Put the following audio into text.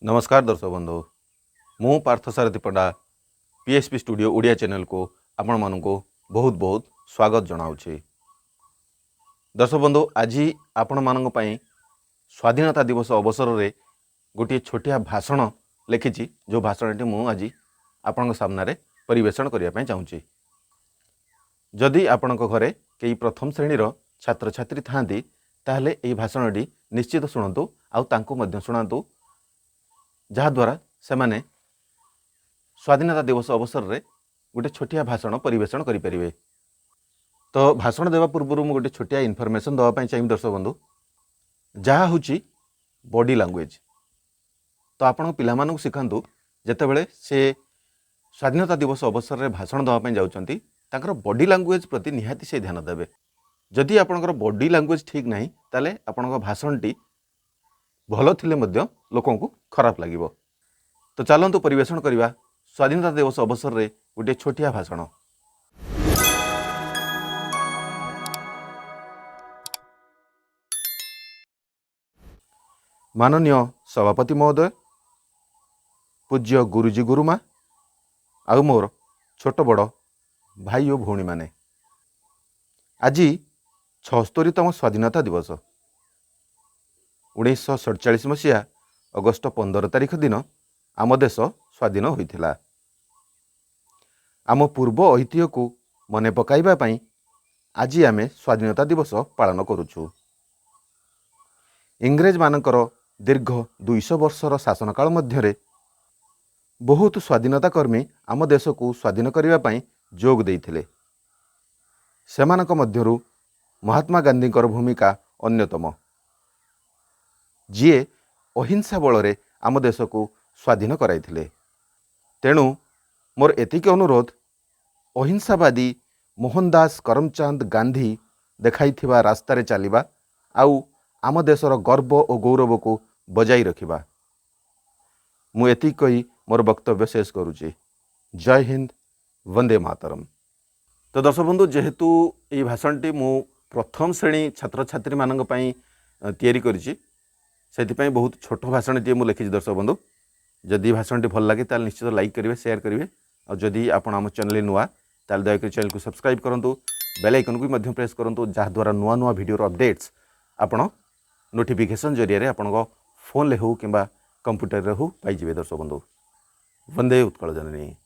ନମସ୍କାର ଦର୍ଶକ ବନ୍ଧୁ, ମୁଁ ପାର୍ଥସାରଥୀ ପଣ୍ଡା ପିଏସ୍ପି ଷ୍ଟୁଡ଼ିଓ ଓଡ଼ିଆ ଚ୍ୟାନେଲକୁ ଆପଣମାନଙ୍କୁ ବହୁତ ବହୁତ ସ୍ୱାଗତ ଜଣାଉଛି। ଦର୍ଶକ ବନ୍ଧୁ, ଆଜି ଆପଣମାନଙ୍କ ପାଇଁ ସ୍ୱାଧୀନତା ଦିବସ ଅବସରରେ ଗୋଟିଏ ଛୋଟିଆ ଭାଷଣ ଲେଖିଛି, ଯେଉଁ ଭାଷଣଟି ମୁଁ ଆଜି ଆପଣଙ୍କ ସାମ୍ନାରେ ପରିବେଷଣ କରିବା ପାଇଁ ଚାହୁଁଛି। ଯଦି ଆପଣଙ୍କ ଘରେ କେହି ପ୍ରଥମ ଶ୍ରେଣୀର ଛାତ୍ରଛାତ୍ରୀ ଥାଆନ୍ତି, ତାହେଲେ ଏହି ଭାଷଣଟି ନିଶ୍ଚିତ ଶୁଣନ୍ତୁ ଆଉ ତାଙ୍କୁ ମଧ୍ୟ ଶୁଣାନ୍ତୁ, ଯାହାଦ୍ୱାରା ସେମାନେ ସ୍ୱାଧୀନତା ଦିବସ ଅବସରରେ ଗୋଟେ ଛୋଟିଆ ଭାଷଣ ପରିବେଷଣ କରିପାରିବେ। ତ ଭାଷଣ ଦେବା ପୂର୍ବରୁ ମୁଁ ଗୋଟେ ଛୋଟିଆ ଇନଫର୍ମେସନ୍ ଦେବା ପାଇଁ ଚାହିଁବି ଦର୍ଶକ ବନ୍ଧୁ, ଯାହା ହେଉଛି ବଡି ଲାଙ୍ଗୁଏଜ୍। ତ ଆପଣଙ୍କ ପିଲାମାନଙ୍କୁ ଶିଖାନ୍ତୁ, ଯେତେବେଳେ ସେ ସ୍ୱାଧୀନତା ଦିବସ ଅବସରରେ ଭାଷଣ ଦେବା ପାଇଁ ଯାଉଛନ୍ତି, ତାଙ୍କର ବଡି ଲାଙ୍ଗୁଏଜ୍ ପ୍ରତି ନିହାତି ସେ ଧ୍ୟାନ ଦେବେ। ଯଦି ଆପଣଙ୍କର ବଡି ଲାଙ୍ଗୁଏଜ୍ ଠିକ୍ ନାହିଁ, ତାହେଲେ ଆପଣଙ୍କ ଭାଷଣଟି ଭଲ ଥିଲେ ମଧ୍ୟ ଲୋକଙ୍କୁ ଖରାପ ଲାଗିବ। ତ ଚାଲନ୍ତୁ ପରିବେଷଣ କରିବା ସ୍ୱାଧୀନତା ଦିବସ ଅବସରରେ ଗୋଟିଏ ଛୋଟିଆ ଭାଷଣ। ମାନନୀୟ ସଭାପତି ମହୋଦୟ, ପୂଜ୍ୟ ଗୁରୁଜୀ ଗୁରୁମା ଆଉ ମୋର ଛୋଟ ବଡ଼ ଭାଇ ଓ ଭଉଣୀମାନେ, ଆଜି 76ତମ ସ୍ୱାଧୀନତା ଦିବସ। 1947 ମସିହା ଅଗଷ୍ଟ 15 ତାରିଖ ଦିନ ଆମ ଦେଶ ସ୍ୱାଧୀନ ହୋଇଥିଲା। ଆମ ପୂର୍ବ ଐତିହ୍ୟକୁ ମନେ ପକାଇବା ପାଇଁ ଆଜି ଆମେ ସ୍ୱାଧୀନତା ଦିବସ ପାଳନ କରୁଛୁ। ଇଂରେଜମାନଙ୍କର ଦୀର୍ଘ 200 ବର୍ଷର ଶାସନକାଳ ମଧ୍ୟରେ ବହୁତ ସ୍ୱାଧୀନତା କର୍ମୀ ଆମ ଦେଶକୁ ସ୍ୱାଧୀନ କରିବା ପାଇଁ ଯୋଗ ଦେଇଥିଲେ। ସେମାନଙ୍କ ମଧ୍ୟରୁ ମହାତ୍ମା ଗାନ୍ଧୀଙ୍କର ଭୂମିକା ଅନ୍ୟତମ, ଯିଏ ଅହିଂସା ବଳରେ ଆମ ଦେଶକୁ ସ୍ୱାଧୀନ କରାଇଥିଲେ। ତେଣୁ ମୋର ଏତିକି ଅନୁରୋଧ, ଅହିଂସାବାଦୀ ମୋହନଦାସ କରମଚାନ୍ଦ ଗାନ୍ଧୀ ଦେଖାଇଥିବା ରାସ୍ତାରେ ଚାଲିବା ଆଉ ଆମ ଦେଶର ଗର୍ବ ଓ ଗୌରବକୁ ବଜାଇ ରଖିବା। ମୁଁ ଏତିକି କହି ମୋର ବକ୍ତବ୍ୟ ଶେଷ କରୁଛି। ଜୟ ହିନ୍ଦ, ବନ୍ଦେ ମାତରମ୍। ତ ଦର୍ଶକ ବନ୍ଧୁ, ଯେହେତୁ ଏଇ ଭାଷଣଟି ମୁଁ ପ୍ରଥମ ଶ୍ରେଣୀ ଛାତ୍ରଛାତ୍ରୀମାନଙ୍କ ପାଇଁ ତିଆରି କରିଛି, ସେଥିପାଇଁ ବହୁତ ଛୋଟ ଭାଷଣଟିଏ ମୁଁ ଲେଖିଛି। ଦର୍ଶକ ବନ୍ଧୁ, ଯଦି ଭାଷଣଟି ଭଲ ଲାଗେ ତାହେଲେ ନିଶ୍ଚିତ ଲାଇକ୍ କରିବେ, ସେୟାର କରିବେ। ଆଉ ଯଦି ଆପଣ ଆମ ଚ୍ୟାନେଲରେ ନୂଆ, ତାହେଲେ ଦୟାକରି ଚ୍ୟାନେଲକୁ ସବସ୍କ୍ରାଇବ୍ କରନ୍ତୁ, ବେଲ୍ ଆଇକନ୍କୁ ବି ମଧ୍ୟ ପ୍ରେସ୍ କରନ୍ତୁ, ଯାହାଦ୍ୱାରା ନୂଆ ନୂଆ ଭିଡ଼ିଓର ଅପଡ଼େଟ୍ସ ଆପଣ ନୋଟିଫିକେସନ୍ ଜରିଆରେ ଆପଣଙ୍କ ଫୋନ୍ରେ ହେଉ କିମ୍ବା କମ୍ପ୍ୟୁଟରରେ ହେଉ ପାଇଯିବେ। ଦର୍ଶକ ବନ୍ଧୁ, ବନ୍ଦେ ଉତ୍କଳ ଜନନୀ।